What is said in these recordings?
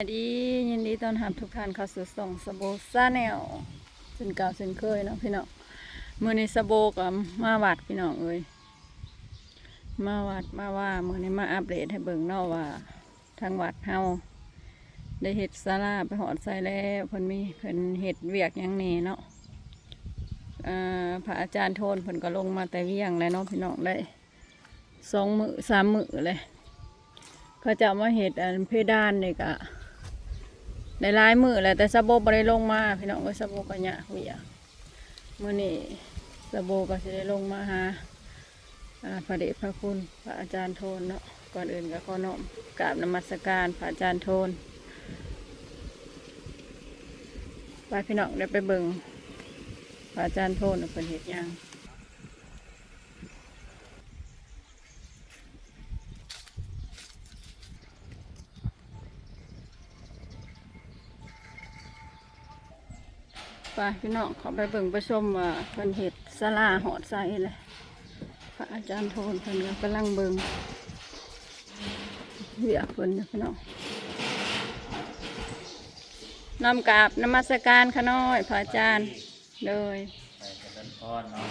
ສະບາຍດີ ຍິນດີຕ້ອນຮັບທຸກທ່ານເຂົ້າສູ່ຊ່ອງສະໂບ Channel ເຊັ່ນເກົ່າເຊັ່ນເຄີຍເນາະພີ່ນ້ອງ. ມື້ນີ້ສະໂບກໍມາວັດພີ່ນ້ອງເອີຍ ມາວັດມາວາ. ມື້ນີ້ມາອັບເດດໃຫ້ເບິ່ງເນາະວ່າ ທາງວັດເຮົາໄດ້ເຮັດສາລາໄປຮອດໃສແລ້ວ ເພິ່ນມີ ເພິ່ນເຮັດວຽກຫຍັງແດ່ເນາະ. ເອີ ພະອາຈານໂທນເພິ່ນກໍລົງມາແຕ່ວຽງແລ້ວເນາະພີ່ນ້ອງ ໄດ້ ສອງມື້ສາມມື້ແຫຼະ ເຂົາເຈົ້າມາເຮັດອັນເພດານນີ້ກະໄດ້ຫຼາຍມື້ແລ້ວ ແຕ່ສາວໂບບໍ່ໄດ້ລົງມາພີ່ນ້ອງເອີຍ. ສາວໂບກໍຍາກວຽກ ມື້ນີ້ສາວໂບກໍຊິໄດ້ລົງມາຫາ ອ່າ ພະເດດພະຄຸນພະອາຈານໂທນເນາະ. ກ່ອນອື່ນກໍຂໍນ້ອມກາບນະມັດສະການພະອາຈານໂທນ. ໄປພີ່ນ້ອງ ດຽວໄປເບິ່ງພະອາຈານໂທນວ່າເພິ່ນເຮັດຫຍັງ. ໄປພີ່ນ້ອງ ເຂົ້າໄປເບິ່ງໄປຊົມວ່າເພິ່ນເຮັດສາລາຮອດໃສແລ້ວ. ພະອາຈານໂທນເພິ່ນກໍກຳລັງເບິ່ງວຽກເພິ່ນຢູ່ພີ່ນ້ອງ. ນ້ອມກາບນະມັດສະການຂ້ານ້ອຍພະອາຈານ. ໂດຍ ໄປຈະເລີນພອນເນາະ.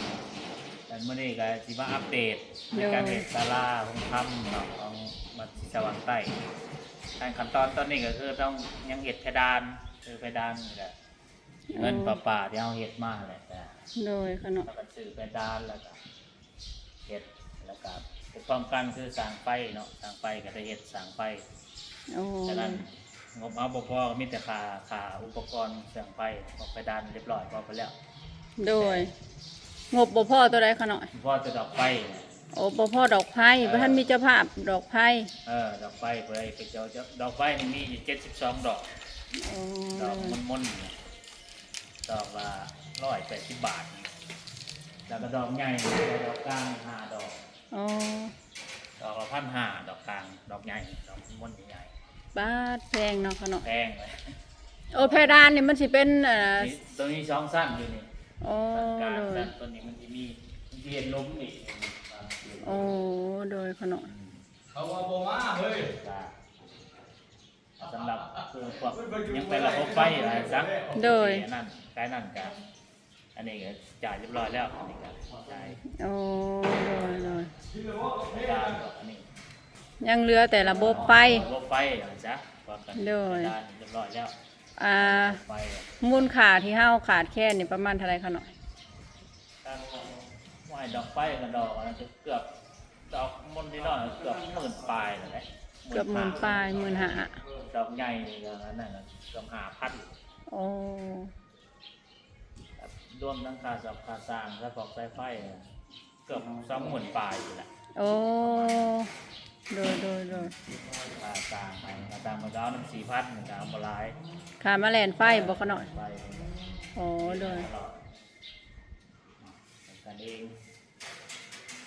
ແລ້ວມື້ນີ້ກໍຊິມາອັບເດດໃນການເຮັດສາລາໂຮງທຳເນາະ ຂອງວັດສີສະຫວ່າງໃຕ້. ຂັ້ນຕອນຕອນນີ້ກໍຄືຕ້ອງຍັງເຮັດເພດານ ຄືເພດານນີ້ແຫຼະ ເງິນປະປາທີ່ເຮົາເຮັດມາແຫຼະ. ໂດຍ ຂ້ານ້ອຍ ແລ້ວກໍຊື້ເພດານ ແລ້ວກໍ ເຮັດ ແລ້ວກະເຮັດພ້ອມກັນຄືສ້າງໄຟເນາະ ສ້າງໄຟກໍໄດ້ເຮັດສ້າງໄຟ. ໂອ້ ສະນັ້ນງົບເຮົາບໍ່ພໍ ກໍມີແຕ່ຄ່າ ຄ່າອຸປະກອນເຄື່ອງໄຟ ພວກເພດານຮຽບຮ້ອຍ ພໍໄປແລ້ວ. ໂດຍ ງົບບໍ່ພໍຕົວໃດຂ້ານ້ອຍ? ບໍ່ພໍແຕ່ດອກໄຟ. ໂອ້ ບໍ່ພໍດອກໄຟ ເອີ ບໍ່ທັນມີເຈົ້າພາບດອກໄຟ. ເອີ ດອກໄຟ ເພິ່ນເຈົ້າ ດອກໄຟນີ້ມີຢູ່ເຈັດສິບສອງດອກ. ໂອ້ ດອກມົນໆ ດອກລະຮ້ອຍແປດສິບບາດ ແລ້ວກໍດອກໃຫຍ່ ດອກກາງຫ້າດອກ. ອໍ ດອກລະພັນຫ້າ ດອກກາງ ດອກໃຫຍ່ ດອກມົນໃຫຍ່. ບາດແພງເນາະຂ້ານ້ອຍ ແພງເລີຍ. ໂອ້ ເພດານນີ້ມັນຊິເປັນ ເອີ ໂຕນີ້ສອງຊັ້ນຢູ່ນີ້. ອໍ ຊັ້ນກາງ ໂດຍ ຊັ້ນ ໂຕນີ້ມັນຊິມີ ມັນຊິເຮັດຫຼຸມອີກ. ອໍ ໂດຍ ຂ້ານ້ອຍ ເຂົາວ່າບໍ່ມາເຮີ້ຍ. ສຳລັບພວກຍັງເປັນລະບົບໄຟວ່າຊັ້ນ. ໂດຍ ອັນນັ້ນ ກາຍນັ້ນກະ ອັນນີ້ກະຈ່າຍຮຽບຮ້ອຍແລ້ວ ອັນນີ້ກະຈ່າຍ. ໂອ້ ໂດຍ ໂດຍ ການດອກອັນນີ້ ຍັງເຫຼືອແຕ່ລະບົບໄຟ ລະບົບໄຟວ່າຊັ້ນ. ໂດຍ ການຮຽບຮ້ອຍແລ້ວ. ອ່າ ລະບົບໄຟ ມູນຄ່າທີ່ເຮົາຂາດແຄນນີ້ປະມານເທົ່າໃດຂ້ານ້ອຍ? ວ່າດອກໄຟກັບດອກອັນນັ້ນເກືອບ ດອກມົນນ້ອຍໆ ເກືອບໝື່ນປາຍແລ້ວແຫຼະ. ເກືອບໝື່ນປາຍ ໝື່ນຫ້າ. ດອກໃຫຍ່ນີ້ກໍອັນນັ້ນເກືອບຫ້າພັນ. ໂອ້ ລວມທັງຄ່າສອບຄ່າສ້າງ ຄ່າຟອກສາຍໄຟ ເກືອບສອງໝື່ນປາຍພຸ້ນແຫຼະ. ໂອ້ ໂດຍ ໂດຍ ໂດຍ ຄ່າສ້າງໄປ ຄ່າສ້າງມັນກໍເອົານຳສີ່ພັນ ມັນກໍເອົາບໍ່ຫຼາຍ. ຄ່າມາແລ່ນໄຟບໍ່ຂ້ານ້ອຍ? ໄຟ. ໂອ້ ໂດຍ ເປັນກັນເອງ.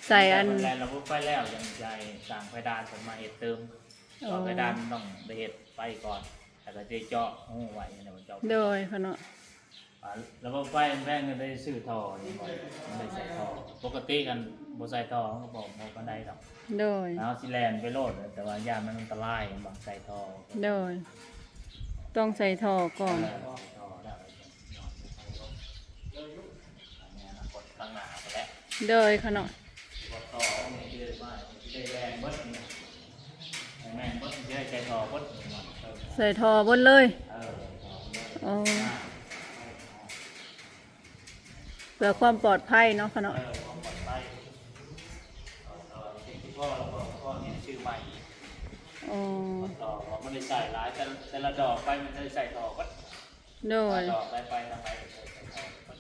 ໃສ່ອັນ ແລ້ວລະບົບໄຟແລ້ວ ຍັງໃສ່ສ້າງເພດານເພິ່ນມາເຮັດເຕີມ. ໂອ້ ເພດານຕ້ອງໄດ້ເຮັດໄຟກ່ອນ ແລ້ວກໍຈະເຈາະຮູໄວ້ ເຈາະ. ໂດຍ ພໍ່ເນາະ. ອ່າ ລະບົບໄຟມັນແພງ ກໍໄດ້ຊື້ທໍ່ນີ້ ມັນໄດ້ໃສ່ທໍ່. ປົກກະຕິຄັນບໍ່ໃສ່ທໍ່ ມັນກໍບໍ່ ບໍ່ປານໃດດອກ. ໂດຍ ເຮົາຊິແລ່ນໄປໂລດ ແຕ່ວ່າຢ້ານມັນອັນຕະລາຍ ບາງໃສ່ທໍ່. ໂດຍ ຕ້ອງໃສ່ທໍ່ກ່ອນ. ເອີ ໃສ່ທໍ່ແລ້ວ ໃນອະນາຄົດຂ້າງໜ້າພຸ້ນແຫຼະ. ໂດຍ ຂ້ານ້ອຍ. ໃສ່ທໍ່ເບິດເລີຍ. ເອີ ໃສ່ທໍ່ເບິດເລີຍ. ໂອ້ ເພື່ອຄວາມປອດໄພເນາະ ຂ້ານ້ອຍ. ເອີ ຄວາມປອດໄພ. ໂອ້ ມັນໄດ້ໃສ່ຫຼາຍ ແຕ່ ແຕ່ລະດອກໄຟມັນໄດ້ໃສ່ທໍ່ເບິດ. ໂດຍ ດອກໄຟໄປທາງໃດກໍໃສ່ທໍ່ເບິດ.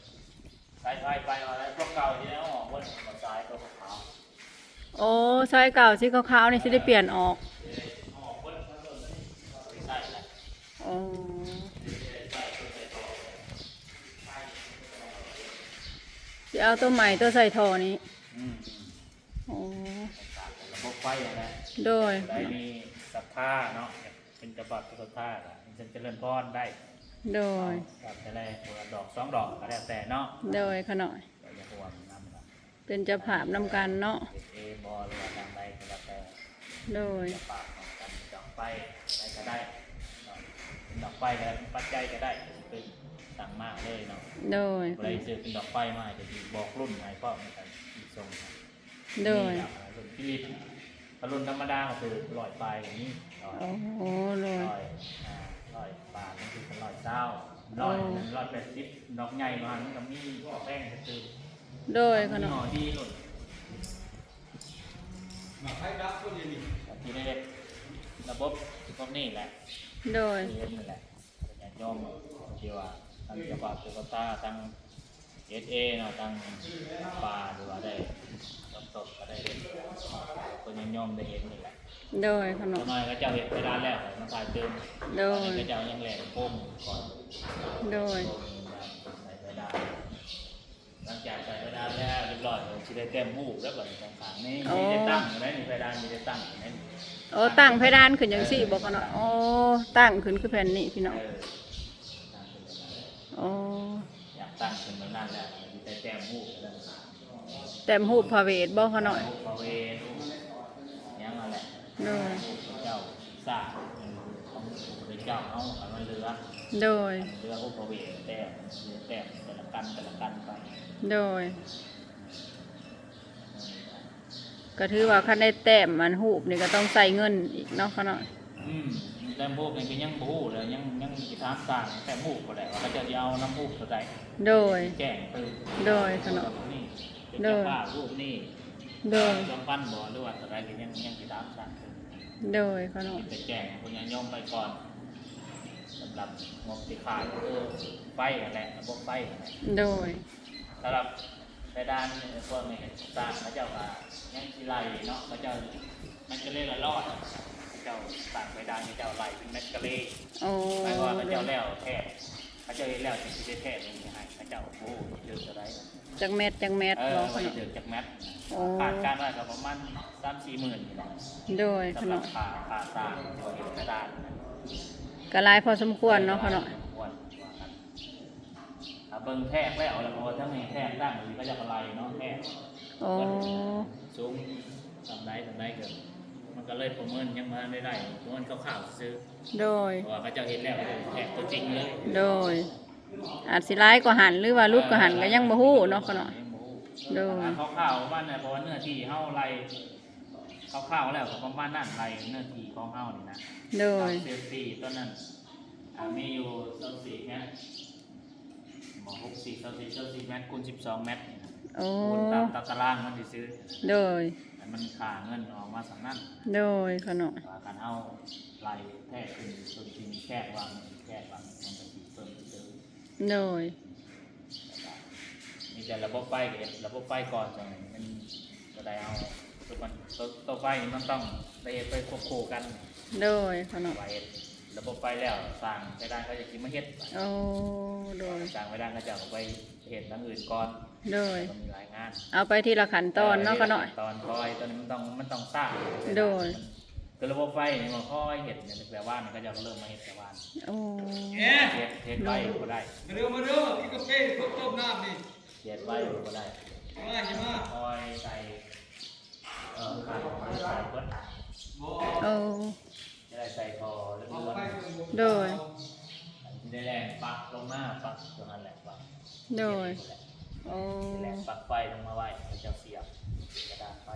ສາຍໄຟໄປເອົາໄດ້ພວກເກົ່າທີ່ໄດ້ອອກເບິດ ສາຍຕົວຂາວ. ໂອ້ ສາຍເກົ່າສີຂາວໆນີ້ຊິໄດ້ປ່ຽນອອກ. ເອີ ອອກເບິດທັງໝົດ ບໍ່ໄດ້ໃຊ້ລະ. ໂອ້ ຊິເອົາຕົວໃໝ່ ຕົວໃສ່ທໍ່ນີ້. ອືມ ໂອ້ ລະບົບໄຟຫັ້ນແຫຼະ. ໂດຍ ຜູ້ໃດມີສັດທາເນາະ ເປັນເຈົ້າພາບເຈົ້າສັດທາກໍເຊີນຈະເລີນພອນໄດ້. ໂດຍ ເອົາແຕ່ລະດອກສອງດອກກໍແລ້ວແຕ່ເນາະ. ໂດຍ ຂ້ານ້ອຍ ກໍຢ່າຫ່ວງນຳ ເປັນເຈົ້າພາບນຳກັນເນາະ. ເຮັດເອງບໍ່ ຫຼືວ່າທາງໃດກໍແລ້ວແຕ່. ໂດຍ ເຈົ້າພາບນຳກັນ ດອກໄຟໃດກໍໄດ້ເນາະ. ໄຟກໍໄດ້ ປັດໄຈກໍໄດ້ ເປັນສັ່ງມາເລີຍເນາະ. ໂດຍ ຜູ້ໃດຊື້ເປັນດອກໄຟມາກໍຊິບອກລຸ້ນໃຫ້ພ້ອມ ໃນການສົ່ງໃຫ້. ໂດຍ ມີດອກລຸ້ນ ຟີລິບ ຖ້າລຸ້ນທຳມະດາກໍຄືຮ້ອຍປາຍກໍມີ. ໂອ້ ໂດຍ ຮ້ອຍ ອ່າ ຮ້ອຍປາຍ ມັນຄືຮ້ອຍຊາວ ໂອ້ ຮ້ອຍ ຮ້ອຍແປດສິບ ດອກໃຫຍ່ກວ່ານັ້ນມັນກໍມີ ດອກແພງກໍຄື. ໂດຍ ມັນມີ ຂະເນາະ ໝໍດີລຸ້ນ ທີ່ໄດ້ເຮັດລະບົບພວກນີ້ແຫຼະ. ໂດຍ ທີ່ເຫັນນີ້ແຫຼະ ຍາດໂຍມທີ່ວ່າທັງເຈົ້າພາບເຈົ້າກາຕາ ທັງເອສເອເນາະ ທັງປ່າ ຫຼືວ່າໄດ້ຮັບຊົມກໍໄດ້ເຫັນ ເພິ່ນຍາດໂຍມໄດ້ເຫັນນີ້ແຫຼະ. ໂດຍ ຂະເນາະ ຈັກໜ້ອຍເຂົາເຈົ້າເຮັດເພດານແລ້ວ ມາຖ່າຍຕື່ມ. ໂດຍ ເຂົາເຈົ້າຍັງແລ່ນໂຄງກ່ອນ. ໂດຍ ໃສ່ເພດານ ຫຼັງຈາກໃສ່ເພດານແລ້ວຮຽບຮ້ອຍ ກໍຊິໄດ້ແຕ້ມຮູບແລ້ວ ບັດນີ້ຂ້າງໆນີ້ ໂອ້ ມີແຕ່ຕັ້ງຢູ່ໃນນີ້ ເພດານມີແຕ່ຕັ້ງຢູ່ໃນນີ້. ໂອ້ ຕັ້ງເພດານຂຶ້ນຈັ່ງຊີ້ບໍ່ຂະເນາະ? ໂອ້ ຕັ້ງຂຶ້ນຄືແຜ່ນນີ້ພີ່ນ້ອງ. ເອີ ຕັ້ງຂຶ້ນແບບນັ້ນເລີຍ. ໂອ້ ຢາກຕັ້ງຂຶ້ນແບບນັ້ນແຫຼະ ມີແຕ່ແຕ້ມຮູບແລ້ວ ແຕ້ມຮູບພະເວດບໍ່ຂະເນາະ? ແຕ້ມຮູບພະເວດ ຫຍັງຫັ້ນແຫຼະ. ໂດຍ ເຈົ້າສ້າງຂອງພະເຈົ້າເຮົາ ຄັນມັນເຫຼືອ. ໂດຍ ເຫຼືອ ໂອ້ ພະເວດແຕ້ມ ແຕ້ມແຕ່ລະກັນ ແຕ່ລະກັນໄປ. ໂດຍ ກໍຖືວ່າຄັນໄດ້ແຕ້ມອັນຮູບນີ້ກໍຕ້ອງໃຊ້ເງິນອີກເນາະຂະເນາະ? ອືມ ແຕ້ມຮູບນີ້ກໍຍັງບໍ່ຮູ້ແຫຼະ ຍັງ ຍັງຊິຖາມຊ່າງແຕ້ມຮູບພຸ້ນແຫຼະ ວ່າເຂົາເຈົ້າຊິເອົານຳຮູບໂຕໃດ. ໂດຍ ແຈ້ງຕື່ມ. ໂດຍຂະເນາະ ຮູບນີ້ເປັນເຈົ້າພາບຮູບນີ້. ໂດຍ ສອງພັນບໍ່ ຫຼືວ່າເທົ່າໃດກໍຍັງ ຍັງຊິຖາມຊ່າງຕື່ມ. ໂດຍຂະເນາະ ມີແຕ່ແຈ້ງໃຫ້ຜູ້ຍາດໂຍມໄປກ່ອນ ສຳລັບງົບທີ່ຂາດກໍຄືໄຟຫັ້ນແຫຼະ ລະບົບໄຟຫັ້ນແຫຼະ. ໂດຍ ສຳລັບເພດານພວກນີ້ ຊ່າງເຂົາເຈົ້າກໍຍັງຊິໄລ່ເນາະ ເຂົາເຈົ້າແມັດກາເລລະຮ້ອຍ ເຂົາເຈົ້າສ້າງເພດານ ເຂົາເຈົ້າໄລ່ເປັນແມັດກາເລ. ໂອ້ ໝາຍຄວາມວ່າເຂົາເຈົ້າແລ້ວແທ້ ເຂົາເຈົ້າເຮັດແລ້ວຈຶ່ງຊິໄດ້ແທກລົງໄປໃຫ້ເຂົາເຈົ້າ. ໂອ້ ເຖິງເທົ່າໃດ ຈັກແມັດ ຈັກແມັດ ເອີ ບໍ່ຂະເນາະ? ເຖິງຈັກແມັດ ໂອ້ ຄາດການໄວ້ກໍປະມານສາມສີ່ໝື່ນນີ້ແຫຼະ. ໂດຍ ສຳລັບຄ່າ ຄ່າສ້າງເພດານ ກໍຫຼາຍພໍສົມຄວນເນາະຂະເນາະ? ເອີ ຫຼາຍພໍສົມຄວນ. ຖ້າເບິ່ງແທກແລ້ວ ແລ້ວກໍວ່າທັງນີ້ແທກຕັ້ງ ເຂົາເຈົ້າກໍໄລ່ເນາະ ແທກ. ໂອ້ ສູງສ່ຳໃດສ່ຳໃດ ກໍມັນກໍເລີຍປະເມີນ ຍັງບໍ່ທັນໄດ້ໄດ້ ປະເມີນຄ່າວໆຊື່ໆ. ໂດຍ ເພາະວ່າເຂົາເຈົ້າເຮັດແລ້ວ ເຂົາເຈົ້າແທກຕົວຈິງເລີຍ. ໂດຍ ອາດຊິຫຼາຍກວ່າຫັ້ນ ຫຼືວ່າຫຼຸດກວ່າຫັ້ນ ກໍຍັງບໍ່ຮູ້ເນາະຂະເນາະ? ຍັງບໍ່ຮູ້. ໂດຍ ຄ່າວໆປະມານນັ້ນ ເພາະວ່າເນື້ອທີ່ເຮົາໄລ່ຄ່າວໆແລ້ວກໍປະມານນັ້ນ ໄລ່ເນື້ອທີ່ຂອງເຮົານີ້ນະ. ໂດຍ ເຊຟຕີ້ຕອນນັ້ນ ອ່າ ມີຢູ່ຊາວສີ່ແມັດ ບໍ່ ຫົກສີ່ ຊາວສີ່ ຊາວສີ່ແມັດ ຄູນສິບສອງແມັດນີ້ນະ. ໂອ້ ຄູນຕາມຕາຕະລາງມັນຊື່ໆ. ໂດຍ ໃຫ້ມັນຄ່າເງິນອອກມາສ່ຳນັ້ນ. ໂດຍຂະເນາະ ວ່າຄັນເຮົາໄລ່ແທກຂຶ້ນຕົ້ນທີ່ແຄກວ່າງ ແຄກວ່າງມັນກໍຊິເພີ່ມຂຶ້ນ. ໂດຍ ມີແຕ່ລະບົບໄຟ ກໍເຮັດລະບົບໄຟກ່ອນ ຈັ່ງມັນກໍໄດ້ເອົາ ຕົວມັນ ຕົວ ຕົວໄຟນີ້ມັນຕ້ອງໄດ້ເຮັດໄປຄວບຄູ່ກັນ. ໂດຍຂະເນາະ ວ່າເຮັດລະບົບໄຟແລ້ວ ສ້າງເພດານເຂົາເຈົ້າຊິມາເຮັດ. ໂອ້ ໂດຍ ສ້າງເພດານເຂົາເຈົ້າກໍໄປເຮັດທາງອື່ນກ່ອນ. ໂດຍ ມັນມີຫຼາຍງານ ເອົາໄປທີລະຂັ້ນຕອນເນາະຂະເນາະ? ເອີ ທີລະຂັ້ນຕອນ ຄ່ອຍ ຕອນນີ້ມັນຕ້ອງ ມັນຕ້ອງຊ້າ. ໂດຍ ຄືລະບົບໄພນີ້ມັນຄ່ອຍເຮັດແຕ່ວານ ເຂົາເຈົ້າກໍເລີ່ມມາເຮັດແຕ່ວານ. ໂອ້ ເຮັດ ເຮັດໄວບໍ່ໄດ້. ມາເດີ ມາເດີ ກິນກາເຟ ຄົບຕົ້ມນ້ຳນີ້. ເຮັດໄວບໍ່ໄດ້ ມາ ມາ ຄ່ອຍໃສ່ ເອີ ຂ້າງໃສ່ເບິດ. ໂອ້ ຈະໄດ້ໃສ່ທໍ່ເລັກນ້ອຍ. ໂດຍ ອັນທີ່ໄດ້ແລ່ນປັກລົງມາ ປັກຕົວນັ້ນແຫຼະ ປັກ. ໂດຍ ໂອ້ ແລ່ນປັກໄຟລົງມາໄວ້ ເຂົາເຈົ້າສຽບເປັນກະດານໄຟ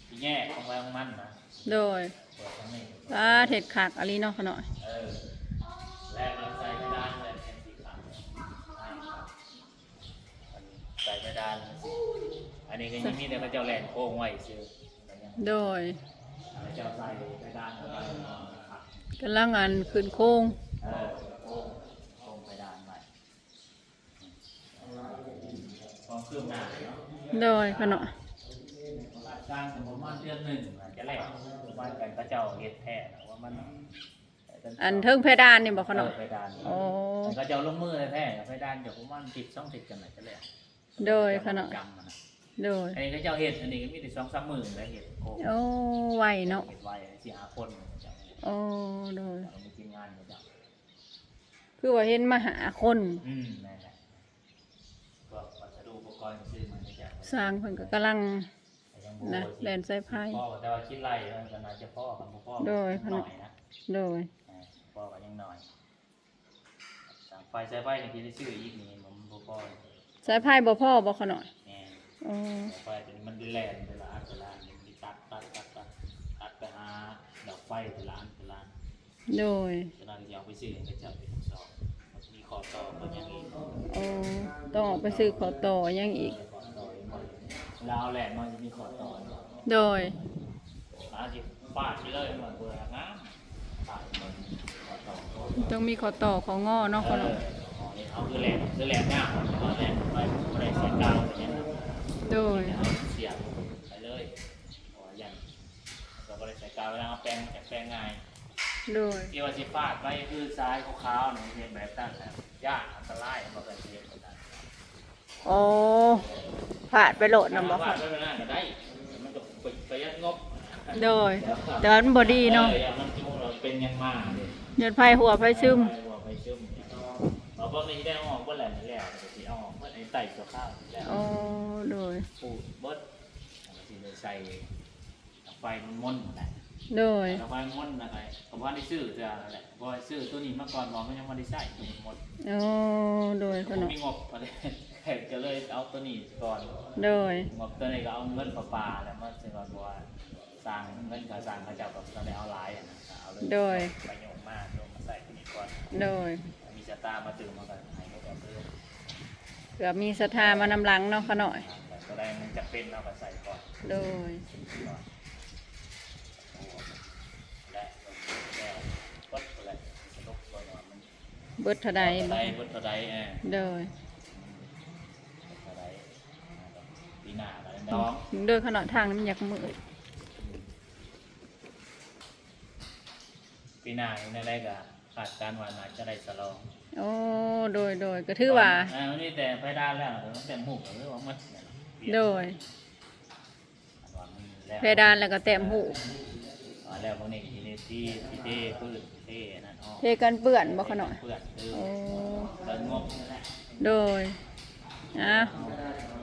ຊິແຍກຂອງໃຜຂອງມັນນະ. ໂດຍ ເປີດທາງນີ້ ປາດ ເຮັດຄັກອີ່ຫຼີເນາະຂະນ້ອຍ. ເອີ ແລະມັນໃສ່ເວລາແລ້ວແມ່ນຊິຄັກ ໃສ່ເວລາ ອັນນີ້ກໍຍັງມີແຕ່ເຂົາເຈົ້າແລ່ນໂຄ້ງໄວ້ຊື່. ໂດຍ ເຂົາເຈົ້າໃສ່ເວລາ ກຳລັງອັນຂຶ້ນໂຄ້ງ. ເອີ ໂຄ້ງ ໂຄ້ງເວລາໄວ້. ຄວາມຄືບໜ້າເນາະ. ໂດຍຂະນ້ອຍ ສ້າງປະມານເດືອນໜຶ່ງຈະແລ້ວ ປະມານກັນເຂົາເຈົ້າເຮັດແທ້ນະ ວ່າມັນ ອັນເທິງເພດານນີ້ບໍ່ຂະນ້ອຍ? ເອີ ເພດານ. ໂອ້ ເຂົາເຈົ້າລົງມືແທ້ໆ ເພດານກໍປະມານທິດສອງທິດຈັ່ງໃດຈະແລ້ວ. ໂດຍຂະນ້ອຍ ໂດຍ ອັນນີ້ເຂົາເຈົ້າເຮັດ ອັນນີ້ກໍມີແຕ່ສອງສາມມື້ແລ້ວເຮັດ. ໂອ້ ໂອ້ ໄວເນາະ ເຮັດໄວ ສີ່ຫ້າຄົນເຂົາເຈົ້າ. ໂອ້ ໂດຍ ມີທີມງານເຂົາເຈົ້າ ຄືວ່າເຫັນມາຫ້າຄົນ. ອືມ ແມ່ນແຫຼະ ພວກວັດສະດຸອຸປະກອນຊື້ມາຈາກ ຊ່າງເພິ່ນກໍກຳລັງນະ ແລ່ນສາຍໄຟ. ພໍ ແຕ່ວ່າຄິດໄລ່ເພິ່ນກໍໜ້າຈະພໍ ຄັນບໍ່ພໍ ໂດຍ ໜ້ອຍນະ. ໂດຍ ເອີ ພໍກໍຍັງໜ້ອຍ. ໄຟ ສາຍໄຟນີ້ທີ່ໄດ້ຊື້ອີກນີ້ ມັນບໍ່ພໍ. ສາຍໄຟບໍ່ພໍບໍ່ຂະນ້ອຍ? ແມ່ນ. ອໍ ສາຍໄຟຕົວນີ້ມັນໄດ້ແລ່ນເວລາອັນເວລານີ້ ມັນໄດ້ຕັດ ຕັດ ຕັດ ຕັດ ຕັດໄປຫາດອກໄຟເວລາອັນເວລາ. ໂດຍ. ສະນັ້ນຊິເອົາໄປຊື້ໃຫ້ເຂົາເຈົ້າເປັນສອງ ມີຂໍ້ຕໍ່ເພິ່ນຫຍັງອີກ. ໂອ້ ຕ້ອງອອກໄປຊື້ຂໍ້ຕໍ່ຫຍັງອີກ? ເອີ ຂໍ້ຕໍ່ອີກ ເວລາເຮົາແລ່ນມາຊິມີຂໍ້ຕໍ່. ໂດຍ. ອາ ຊິປາດໄປເລີຍ ມັນບໍ່ງາມ ປາດໄປ ຂໍ້ຕໍ່ ຕ້ອງມີຂໍ້ຕໍ່ຂໍ້ງໍເນາະ. ເອີ ເຮົາຄືແລ່ນ ຄືແລ່ນຍາກ ເຮົາແລ່ນໄປບໍ່ໄດ້ໃສ່ກາວໄປຫຍັງ. ໂດຍ. ເຮົາສຽບໄປເລີຍ ເພາະວ່າຢ້ານ ກໍບໍ່ໄດ້ໃສ່ກາວ ເວລາເຮົາແປງ ມັນຈະແປງງ່າຍ. ໂດຍ. ທີ່ວ່າຊິປາດໄປຄືສາຍຂາວໆນີ້ ເຮັດແບບນັ້ນນະ ຢ້ານອັນຕະລາຍ ບໍ່ໄດ້ເຮັດແບບນັ້ນ. ອໍ ພາດໄປໂລດນຳບໍ່? ພາດໄປແບບນັ້ນກໍໄດ້ ມັນກໍປະຢັດງົບ. ໂດຍ. ແຕ່ວ່າມັນບໍ່ດີເນາະ. ເອີ ຢ້ານມັນຈຸແລ້ວເປັນຫຍັງມາເດ້ ຍ້ອນໄຟຮົ່ວໄຟຊຶມ. ໄຟຮົ່ວໄຟຊຶມ ເອົາພວກນີ້ໄດ້ເອົາອອກເບິດແລ້ວ ນີ້ແລ້ວກໍຊິເອົາອອກເບິດ ໃຫ້ໃຕ້ຊົ່ວຄາວແລ້ວ. ອໍ ໂດຍ. ປູດເບິດ ກໍຊິໄດ້ໃສ່ ໄຟມັນມົນແຫຼະ. ໂດຍ. ໄຟມັນມົນນະ ກໍບໍ່ໄດ້ຊື້ເທື່ອນັ້ນແຫຼະ ເພາະວ່າຊື້ຕົວນີ້ມາກ່ອນ ເພາະມັນຍັງບໍ່ໄດ້ໃຊ້ ຕົວມັນມົນ. ອໍ ໂດຍ. ກໍບໍ່ມີງົບ ກໍເລີຍເອົາຕົວນີ້ກ່ອນ. ໂດຍ. ງົບຕົວນີ້ກໍເອົາເງິນປະປາແຫຼະ ມາຊື້ກ່ອນ ເພາະວ່າສ້າງ ເງິນຄ່າສ້າງເຂົາເຈົ້າກໍບໍ່ໄດ້ເອົາຫຼາຍນະ ກໍເອົາເລີຍ. ໂດຍ. ໄປໂຍກມາ ໂຍກມາໃຊ້ຕົວນີ້ກ່ອນ. ໂດຍ. ມີສະຕາມາຕື່ມ ເຮົາກໍໃຫ້ເຂົາເຈົ້າເຕີມ ເພື່ອມີສັດທາມານຳຫຼັງເນາະຂະນ້ອຍ. ຕົວໃດມັນຈຳເປັນເຮົາກໍໃສ່ກ່ອນ. ໂດຍ. ແລະ ແລ້ວເບິດເທົ່າໃດ ສະຫຼຸບກ່ອນວ່າມັນເບິດເທົ່າໃດ ເບິດເທົ່າໃດ ເບິດເທົ່າໃດ. ເອີ ໂດຍ. ເບິດເທົ່າໃດ ປີໜ້າກໍໄດ້ດອງ. ໂດຍ ຂະນ້ອຍ ທາງນີ້ມັນຢາກມືດ. ປີໜ້ານີ້ແນວໃດກໍ ຄາດການວ່າໜ້າຈະໄດ້ສະຫຼອງ. ໂອ້ ໂດຍໆ ກໍຖືວ່າ ເອີ ມັນມີແຕ່ເພດານແລ້ວ ແຕ້ມຮູບກໍຄືວ່າໝົດແລ້ວ. ໂດຍ. ເພດານແລ້ວກໍແຕ້ມຮູບ ແລ້ວພວກນີ້ຊິເທ ຊິເທພື້ນ ເທອັນນັ້ນອອກ ເທກັນເປື້ອນບໍ່ຂະນ້ອຍ? ເປື້ອນ ໂອ້ ເບິ່ງງົບນັ້ນແຫຼະ. ໂດຍ. ອ່າ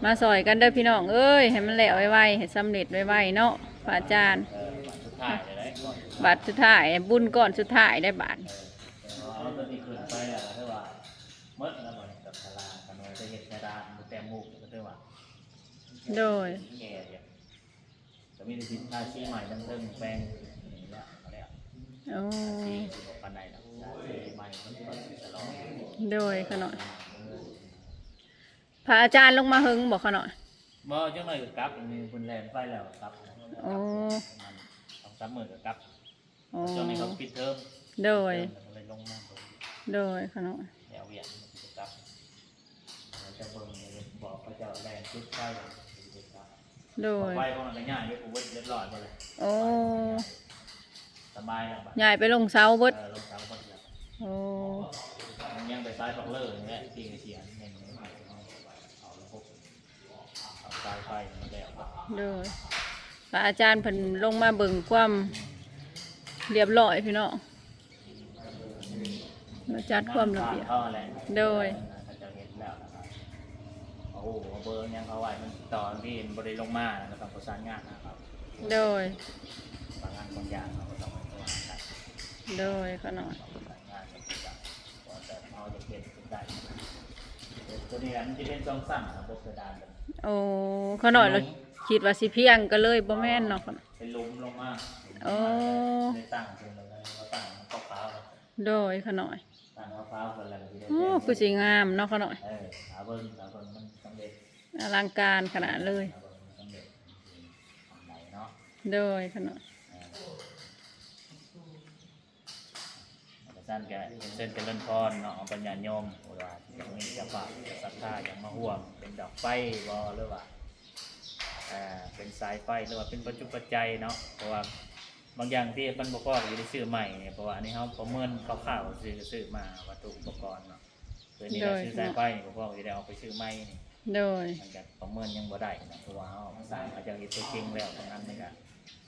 ມາຊ່ອຍກັນເດີພີ່ນ້ອງເອີຍ ໃຫ້ມັນແລ້ວໄວໆ ໃຫ້ສຳເລັດໄວໆເນາະ ພະອາຈານ. ເອີ ບາດສຸດທ້າຍເລີຍເດ້ ບາດສຸດທ້າຍ ບຸນກ້ອນສຸດທ້າຍໄດ້ບາດ. ເອີ ເອົາຕົວນີ້ຂຶ້ນໄປແລ້ວກໍຖືວ່າໝົດແລ້ວ ບັດນີ້ກໍຄາລາ ຄັນວ່າຈະເຮັດເພດານ ແຕ້ມຮູບກໍຖືວ່າ. ໂດຍ. ແກ່ຢູ່ ກໍມີແຕ່ຊິທາສີໃໝ່ທັງເທິງ ແປງນີ້ແຫຼະ ກໍແລ້ວ. ໂອ້ ທາສີຊິບໍ່ປານໃດດອກ ທາສີໃໝ່ມັນກໍຊິສະຫຼອງ. ໂດຍ ຂະນ້ອຍ. ເອີ ພະອາຈານລົງມາເຫິງບໍ່ຂະນ້ອຍ? ບໍ່ ຈັກໜ້ອຍກໍກັບ ອັນນີ້ເພິ່ນແລ່ນໄປແລ້ວກໍກັບ. ໂອ້ ສອງສາມມື້ກໍກັບ. ອໍ ຊ່ວງນີ້ເຂົາປິດເທີມ. ໂດຍ. ເທີມກໍເລີຍລົງມາເບິ່ງ. ໂດຍ ຂະນ້ອຍ. ແລ້ວວຽກມັນກໍກັບ ເຂົາເຈົ້າເບິ່ງ ບອກເຂົາເຈົ້າແລ່ນຈຸດໄຟ ເຂົາເຈົ້າກໍກັບ. ໂດຍ. ໄຟຂອງນັ້ນກໍຍ້າຍໄປພຸ້ນເບິດ ຮຽບຮ້ອຍເບິດເລີຍ. ໂອ້ ສະບາຍແລ້ວບາດ ຍ້າຍໄປລົງເສົາເບິດ. ເອີ ລົງເສົາເບິດແລ້ວ. ໂອ້ ຍັງໄປສາຍປັກເລີນີ້ແຫຼະ ທີ່ເສຍ ເອົາລະບົບ ເອົາສາຍໄຟມາແລ້ວ. ໂດຍ. ພະອາຈານເພິ່ນລົງມາເບິ່ງຄວາມຮຽບຮ້ອຍພີ່ນ້ອງ ມາຈັດຄວາມລະບຽບ. ໂດຍ. ເຂົາເຈົ້າເຮັດແລ້ວ ເຂົາຮູ້ເຂົາເບີຫຍັງເຂົາໄວ້ ມັນຕອນທີ່ບໍ່ໄດ້ລົງມາ ແລ້ວກໍປະສານງານຫາເຂົາ. ໂດຍ. ບາງອັນບາງຢ່າງເຮົາກໍຕ້ອງໄປປະສານກັນ. ໂດຍ ຂະນ້ອຍ. ປະສານງານກັນ ເຮົາຈະເຮັດໄດ້ ຕົວນີ້ມັນຈະເປັນສອງຊັ້ນ ລະບົບເພດານ. ໂອ້ ຂະນ້ອຍ ຄິດວ່າຊິພຽງ ກໍເລີຍບໍ່ແມ່ນເນາະ. ເປັນຫຼຸມລົງມາ. ໂອ້ ໄດ້ຕັ້ງເປັນ ຕັ້ງຂາວໆ. ໂດຍ ຂະນ້ອຍ. ຕັ້ງຂາວໆ ເພິ່ນແລ້ວກໍຊິໄດ້. ໂອ້ ຄືຊິງາມເນາະຂະນ້ອຍ. ເອີ ຖ້າເບິ່ງ ຖ້າເບິ່ງມັນສຳເລັດ ອະລັງການຂະໜາດເລີຍ. ຖ້າເບິ່ງມັນສຳເລັດ ໂດຍ ຂະນ້ອຍ. ຈັ່ງຊັ້ນກໍເຊີນຈະເລີນພອນເນາະ ເອົາບັນຍາດໂຍມ ຫຼືວ່າຈະມີເຈົ້າພາບເຈົ້າສັດທາຢາກມາຮ່ວມ ເປັນດອກໄຟບໍ ຫຼືວ່າ ເປັນສາຍໄຟ ຫຼືວ່າເປັນປັດຈຸປັດໄຈເນາະ. ເພາະວ່າບາງຢ່າງທີ່ມັນບໍ່ພໍກໍຊິໄດ້ຊື້ໃໝ່ ເພາະວ່າອັນນີ້ເຮົາປະເມີນຄ່າວໆ ຊື້ ຊື້ມາວັດຖຸອຸປະກອນເນາະ. ຄືນີ້ແຫຼະ ຊື້ສາຍໄຟນີ້ບໍ່ພໍກໍຊິໄດ້ອອກໄປຊື້ໃໝ່ນີ້. ໂດຍ. ມັນກໍປະເມີນຍັງບໍ່ໄດ້ເນາະ ເພາະວ່າເຮົາສ້າງເຂົາເຈົ້າເຮັດຕົວຈິງແລ້ວ ບາງອັນມັນກໍ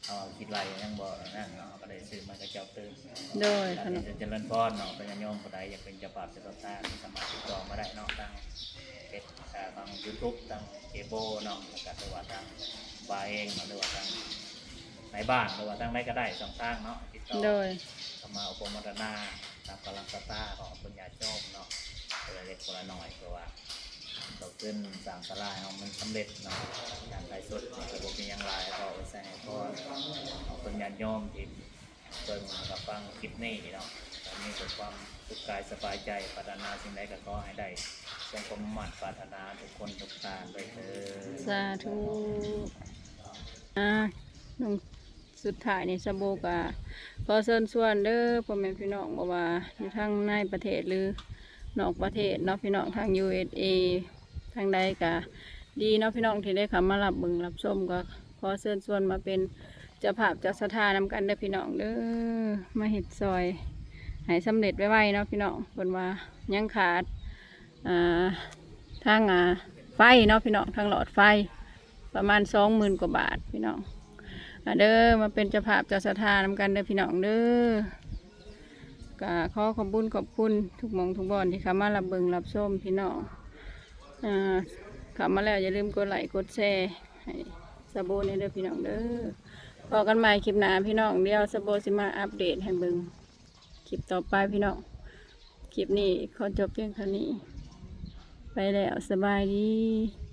ເຮົາຄິດໄລ່ຍັງບໍ່ນັ້ນເນາະ ເຮົາກໍໄດ້ຊື້ມາໃຫ້ເຂົາເຈົ້າຕື່ມ. ໂດຍ ແລ້ວກໍຈະເລີນພອນເນາະ ເປັນຍາດໂຍມຜູ້ໃດຢາກເປັນເຈົ້າພາບເຈົ້າສັດທາ ກໍສາມາດຕິດຕໍ່ມາໄດ້ເນາະ ທາງເຟສ ເອີ ທາງຢູທູບ ທາງເຄເບິລເນາະ ແລ້ວກໍ ຫຼືວ່າທາງບ່າວເອງເນາະ ຫຼືວ່າທາງນາຍບ້ານ ຫຼືວ່າທາງໃດກໍໄດ້ ຊ່ອງທາງເນາະ ຕິດຕໍ່. ໂດຍ. ເຂົ້າມາອົບຮົມໂມທະນາຕາມກຳລັງສັດທາຂອງເພິ່ນຍາດໂຍມເນາະ. ເລັກຄົນລະໜ້ອຍ ເພື່ອວ່າເຮົາຂຶ້ນສ້າງສາລາໃຫ້ເຮົາມັນສຳເລັດເນາະ. ການໄລສົດນີ້ກໍບໍ່ມີຫຍັງຫຼາຍ ກໍເອົາໄວ້ໃສ່ໃຫ້ພໍ ຂອບຄຸນຍາດໂຍມທີ່ເບິ່ງແລ້ວກໍຟັງຄລິບນີ້ເນາະ. ກໍມີແຕ່ຄວາມສຸກກາຍສະບາຍໃຈ ປາດຖະໜາສິ່ງໃດກໍຂໍໃຫ້ໄດ້ສົມຄວາມມຸ່ງມາດປາດຖະໜາທຸກຄົນທຸກທ່ານດ້ວຍເທີ້ນ ສາທຸ. ອ່າ ສຸດທ້າຍນີ້ ສາໂບກໍຂໍເຊີນຊວນເດີ ພໍ່ແມ່ພີ່ນ້ອງ ບໍ່ວ່າຢູ່ທາງໃນປະເທດ ຫຼື ນອກປະເທດເນາະພີ່ນ້ອງ ທາງ ຢູເອສເອ ທາງໃດກໍດີເນາະພີ່ນ້ອງ ທີ່ໄດ້ເຂົ້າມາຮັບເບິ່ງຮັບຊົມ ກໍຂໍເຊີນຊວນມາເປັນເຈົ້າພາບເຈົ້າສັດທານຳກັນເດີພີ່ນ້ອງເດີ ມາເຮັດຊ່ອຍໃຫ້ສຳເລັດໄວໆເນາະພີ່ນ້ອງ. ເພິ່ນວ່າຍັງຂາດ ອ່າ ທາງ ອ່າ ໄຟເນາະພີ່ນ້ອງ ທາງຫຼອດໄຟປະມານສອງໝື່ນກວ່າບາດພີ່ນ້ອງ. ມາເດີ ມາເປັນເຈົ້າພາບເຈົ້າສັດທານຳກັນເດີພີ່ນ້ອງເດີ. ກໍຂໍຂອບບຸນຂອບຄຸນທຸກໝ່ອງທຸກບ່ອນທີ່ເຂົ້າມາຮັບເບິ່ງຮັບຊົມພີ່ນ້ອງ. ອ່າ ເຂົ້າມາແລ້ວຢ່າລືມກົດໄລ້ກົດແຊໃຫ້ສາໂບແດ່ເດີພີ່ນ້ອງເດີ. ພໍ້ກັນໃໝ່ຄລິບໜ້າພີ່ນ້ອງ ດຽວສາໂບຊິມາອັບເດດໃຫ້ເບິ່ງ ຄລິບຕໍ່ໄປພີ່ນ້ອງ. ຄລິບນີ້ຂໍຈົບພຽງເທົ່ານີ້ ໄປແລ້ວ ສະບາຍດີ.